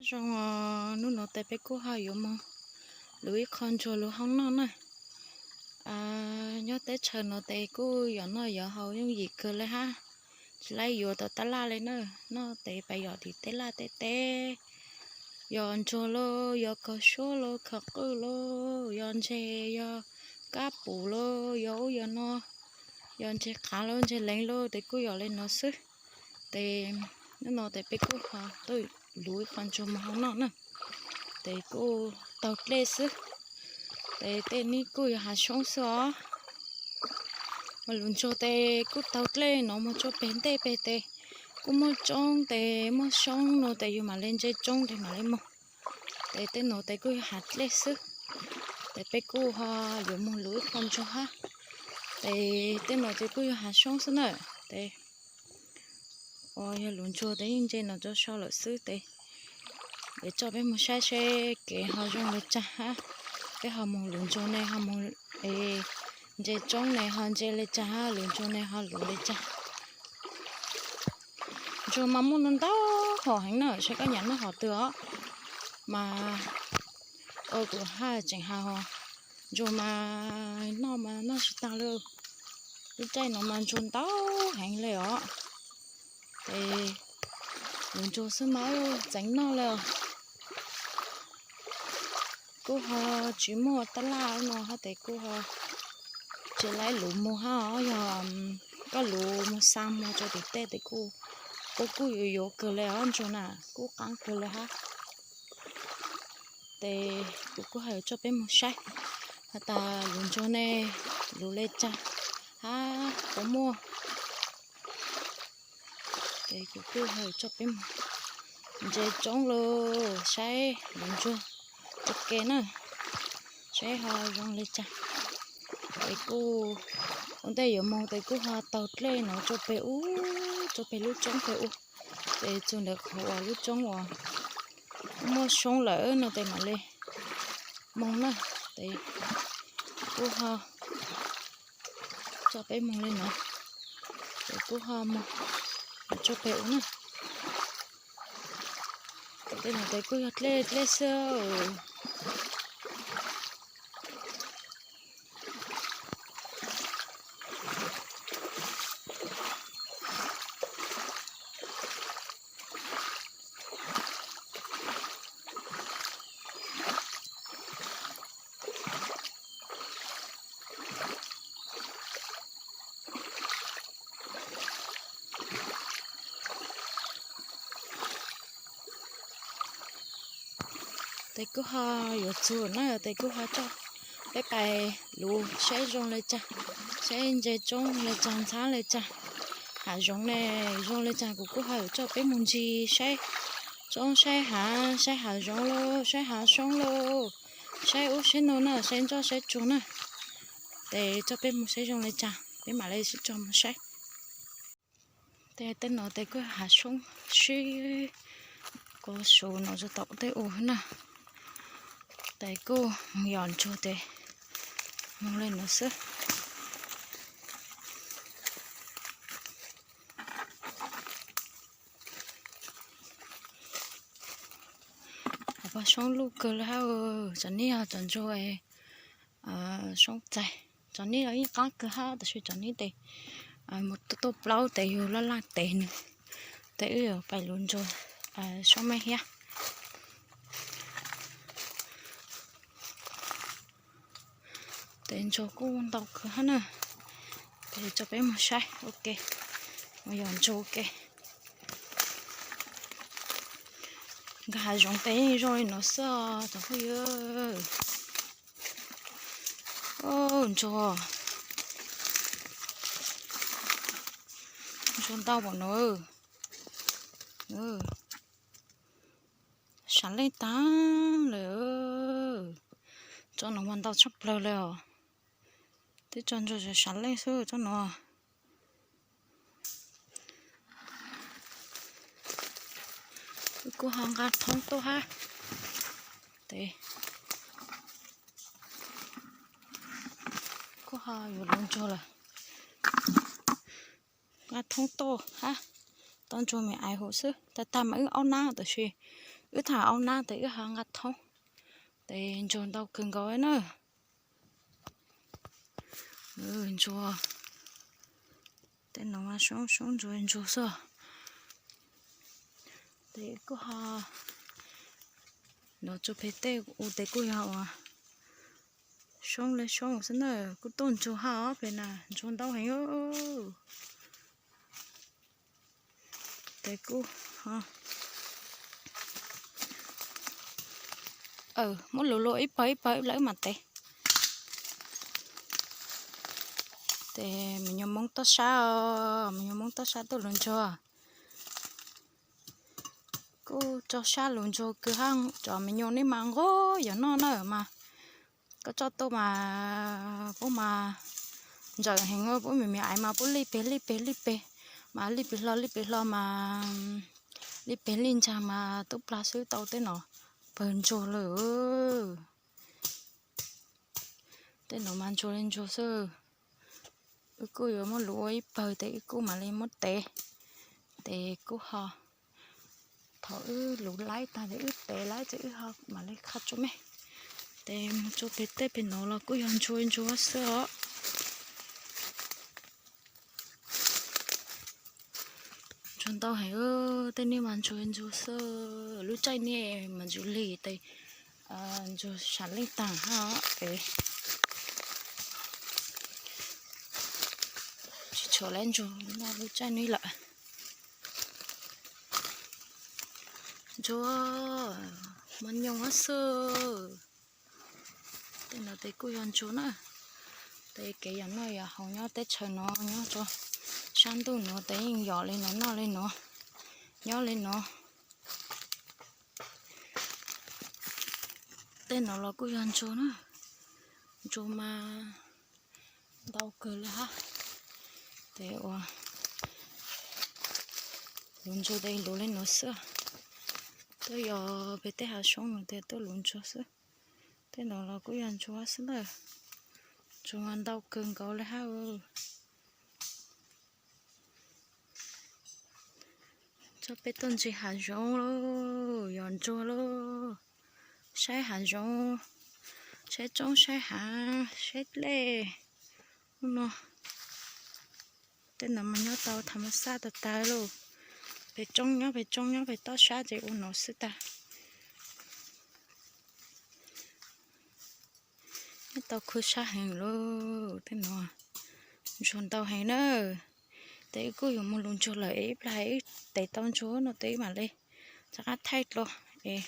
Zoo, hnub no tes peb kuj ho yuav moog luv ib qho ntsuag luv hoob noj na. Nyob teb chaws no tes kuj yuav noj yuav haus yooj yim kawg le hab, tsis laib yuav tau tab laj le na. Noj tes pais yog tim tej laj tej teb, yog ntsuag lauj, yog kawg suab lauj, khaws qwj lauj, yog ntses, yog kab pum lauj, yog ub yog no, yog ntses qav lauj, ntses leev lauj, tes kuj yog le no xwb. Tes hnub no tes peb kuj ho tuaj luv ib qho ntsuag moog hoob noj na. Tes kuj taug dlej xwb, tes tej nib kuj yog hav soob xwb os. Mas luv ntsuag tes kuj taug dlej no moog tsua peg ntej peg tes kuj muaj tsoob tes muaj soob no tes yug mam le ntse tsoob tes mam le moog. Tes tej no tes kuj yog hav dlej xwb, tes peb kuj ho yuav moog luv ib qho ntsuag hab. Tes tej no tes kuj yog hav soob xwb na. Tes uas yog luv ntsuag tes yeej ntse no rua sau lawm xwb tes yuav coj peb moog saib seb kev ho zoo le caag hab. Peb ho moog luv ntsuag ne ho moog, es ntse tsoob ne ho ntse le caag hab, luv ntsuag ne ho luv le caag. Ntsuag mas muaj ntau ntau hom heev na, saib koj nyaam noj hom twg os. Mas ua kuv haj tseem has, ntsuag mas noj mas noj tsis taag le. Lub caij no mas ntsuag ntau heev le os. Tes luv ntsuag xwb mas txeev noj le os. Kuj ho tsis muaj tab laj no hab tes kuj ho tsis laib luv moog hab os. Yog koj luv moog xa moog rua tim tej tes kuj, kuj yuav yuav kawg le os, ntsuag na kuj qaab kawg le hab. Tes kuv kuj ho yuav coj peb moog saib has tas luv ntsuag ne luv le caag hab puas muaj. Tes kuv kuj ho yuav coj peb moog ntse tsoob lauj, saib luv ntsuag ua ke na, saib ho zoo le caag. Tes kuj ua ntej yuav moog tes kuj ho taug dlej no tsua peg ub, tsua peg lub tsoob peg ub. Tes txug ntawm qhov uas lub tsoob uas muaj soob lawm no tes mam le moog na. Tes kuj ho coj peb moog le no, tes kuj ho moog tsua peg ub na. Tej no tes kuj yog dlej dlej xwb. Tes kuj ho yuav txug na, tes kuj ho coj peb pais luv saib zoo le caag, saib ntse tsoob le caag, ntxhab le caag, hav zoov ne zoo le caag. Kuv kuj ho yuav coj peb moog ntsig saib tsoob saib hav, saib hav zoov lauj, saib hav soob lauj, saib ub saib no na, saib ntsoj saib tsuag na. Tes coj peb moog saib zoo le caag peb mam le sib coj moog saib. Tes tej no tes kuj hav soob sib kuv sub no rua tom tej u na. Tes kuj moog yos ntsuag tes moog le no xwb. Hav pog soob luj kawg le hab. Cov nib yog cov ntsuag soob txaig, cov nib los yeej qaab kawg hab tab sis cov nib tes mus tuaj plaub tes yug laj laj tes nws, tes wb yuav pais luv ntsuag soob me thiab. Tes ntsuag kuj ntau kawg hab na. Tes coj peb moog saib ua ke, moog yos ntsuag ua ke. Nkag hav zoov tes yeej zoo li no xwb os cov phooj ywg. Ntsuag, ntsuag ntau npaum no. Sav leej taag lawm. Tsob no mas ntau tshaj plawg le os. Twb tso ntsuag sav leej xwb tsob no. Wb kuj ho nqa thoob tuaj hab. Tes kuj ho yuav luv ntsuag lawm. Nqa thoob tuaj hab, tau ntsuag me aiv huv xwb. Tag tag mas wb aub nab tab sis wb tham aub nab tes wb ho nqa thoob. Tes ntsuag ntau kawg nkaus na. Ntsuag, tej no mas soob soob ntsuag ntsuag xwb. Tes kuj ho, no tso pem tej u tes kuj yog ua soob li soob xwb na, kuj tuaj ntsuag hab pem na, ntsuag ntau heev. Tes kuj, muab luv luag ib pawg ib pawg lawm mas tes. Tes me nyuam Hmoob toj sab, me nyuam Hmoob toj sab tuaj luv ntsuag. Kuj toj sab luv ntsuag kawg hab, cov me nyuam nej mas nquag yog noj na mas koj tso tuaj mas puab mas ntsawm heev, puab me me aiv mas puab lij peg lij peg lij peg, mas lij peg hlo lij peg hlo mas lij peg lij ntsag mas tub plag xwb tau tej no pawg ntsuag lawm. Tej no mas ntsuag li ntsuag xwb. Wb kuj yuav muab luv ua ib pawg tes wb kuj mam li muab tev. Tes kuj ho, thaum wb luv laib tag tes wb tev laib tes wb ho mam li qha tsua me. Tes mus tsua pem tej pem no los kuj yog ntsuag ntsuag xwb os. Ntsuag ntau heev, tej niag mas ntsuag ntsuag xwb. Lub caij niaj mas ntsuag lig tes ntsuag sam leej tag hab. Tsis tshuav lawv ntsuag noj lub caij niaj lawm. Ntsuag mas nyoos xwb. Tej no tes kuj yog ntsuag na. Tes kev yog noj yog haus nyob teb chaws no nyob rau sab ntuj no tes yeej yog li no noj li no, nyob li no. Tej no los kuj yog ntsuag na, ntsuag mas ntau kawg li hab. Tes ua luv ntsuag tes luv li no xwb. Tuaj yog pem tej hav soob no tes tuaj luv ntsuag xwb. Tej no los kuj yog ntsuag xwb na, ntsuag mas ntau kawg nkaus li hab. Tso peb tuaj ntsia hav zoov lauj, yog ntsuag lauj. Saib hav zoov, saib roob saib hav saib dlej. Ub no, tej no mas nyob tau tha ma xaj tag tag lauj. Pem roob nyob pem roob nyob pem toj sab ces ua no xwb tag. Nyob tau khw sab heev lauj, tej no ntsuag ntau heev na. Tes wb kuj yuav mus luv ntsuag lawm es ib plag wb tev tau ntsuag no tes wb mam li rov qab thaij dlua es.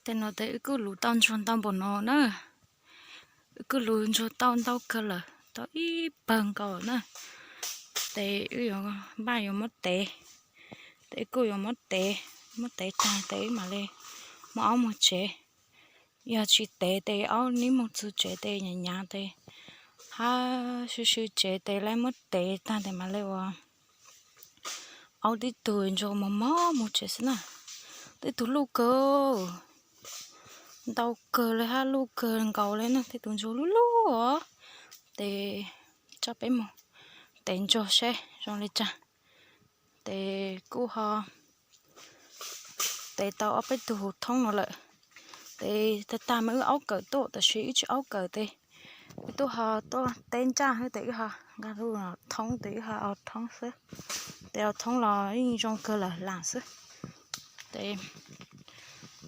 Tej no tes wb kuj luv tau ntsuag ntau npaum no na. Wb kuj luv ntsuag tau ntau kawg lawm, tau ib pawg nkaus na. Tes wb yuav npaj yuav muab tev, tes wb kuj yuav muab tev, muab tev tag tes wb mam li muab aub mus tsev. Yog tsis tev tes aub neb mus txug tsev tes nyav nyav tes hab sib sib tsev tes lawv muab tev tag tes mam li ua. Aub tib tug ntsuag mos mos mus tsev xwb na. Tej tug luj kawg, ntau kawg li hab luj kawg nkaus li na, tej tus ntsuag lub lub os. Tes tso peb mus tev ntsuag seb zoo li cas. Tes kuj ho tev tau ob peb tug huv thoob no lawm. Tes tag tag mas wb aub kawm tuaj tab sis wb tsis aub kawm tes wb tuaj ho tuaj teb ntsaj xwb tes wb ho nqa lub thoob tes wb ho thoob xwb. Tes ho thoob los yeej zoo kawg lawm lam xwb. Tes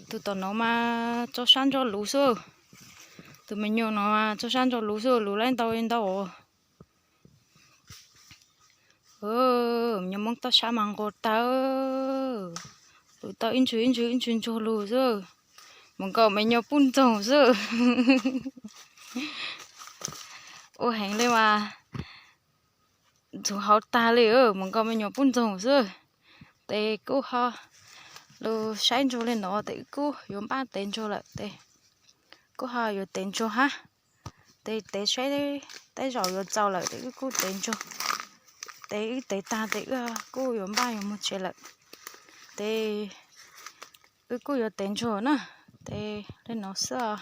tus tom no mas tso sab ntso luv xwb. Tus me nyuam no mas tso sab ntso luv xwb, luv laib ntau li ntau. Me nyuam Hmoob toj sab mas nquag tag, luv tau ib ntsug ib ntsug ib ntsug ntsuag lug xwb, mus nkaus me nyuam puj ntxoog xwb. Ua heev li mas ntxuav hauv tag li, mus nkaus me nyuam puj ntxoog xwb. Tes kuj ho lug saib ntsuag li no tes wb kuj yuav npaj tev ntsuag lawm tes kuj ho yuav tev ntsuag hab. Tes tev saib tej zaum yuav txaus lawm tes wb kuj tev ntsuag. Tes wb tev tag tes wb kuj yuav npaj yuav mus tsev lawm. Tes wb kuj yuav tev ntsuag na. Tes li no xwb os.